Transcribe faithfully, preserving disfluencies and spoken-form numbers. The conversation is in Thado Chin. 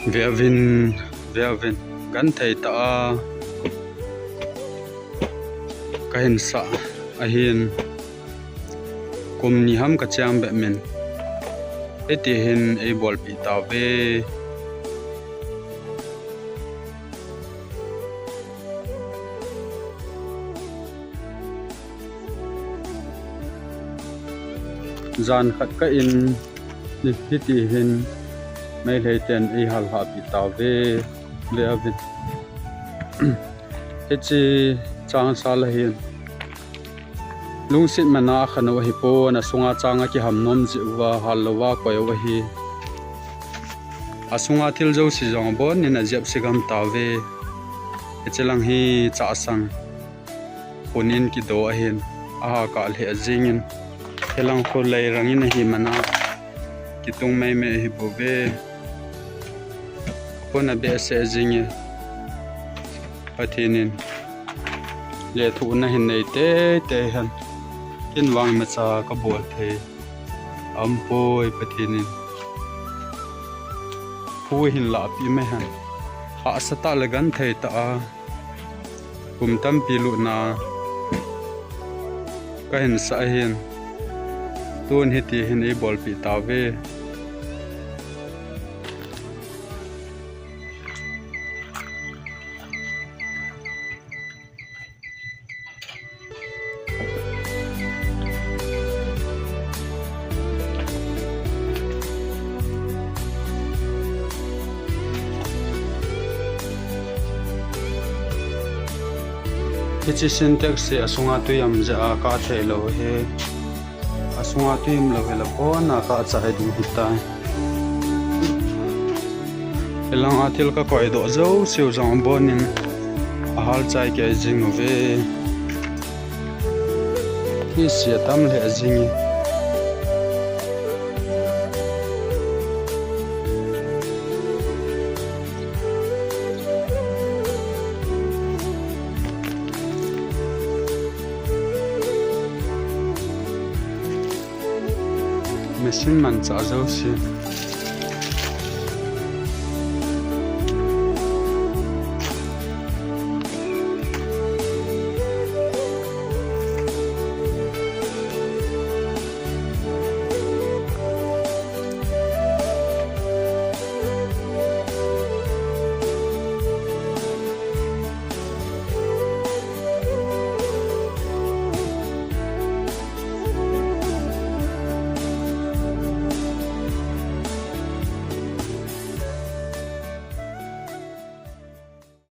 Veuvin, veuvin, genthei tah a kahin sah ahin. Kum ni ham kacheng bep min. Hiti hin eibolpeh tauve. Jan khat kah in hiti hin Meitei ten eihal lhahpeh tauve. Veuvin. Hiche changsal ahin. Lungset man a akhan u ahipon, asunga chang akiham nom jeh uva, hal louva akoi u ahi. Asunga thil jouse jong abonin ajep se gam tauve. Hiche lang hi chahsang. Khun in kido ahin, aha kah lheh jingin. Hilang khu leirang in ahi man a, kitung meimei ahi bouve. Khun abehseh jingin. Pathen in lethuhna hin nei teitei hen. Ken vang imacha kabol thei aumpoi, Pathen in. Khu hin lahpeh mai hen. Hahsa tah le genthei tah a kum tampi lutna kahin sah ahin. Tun hiti hin eibolpeh tauve. Hiche Sintex hi asunga tui um jeh a kah thei lou hi. Asunga tui umlou hile pon a kah chai ding hitai. Hilanga thil kakoi doh jouse u jong abonin ahal chai kei jing uve. Hise atam lheh jingin. Machine manchah jouse.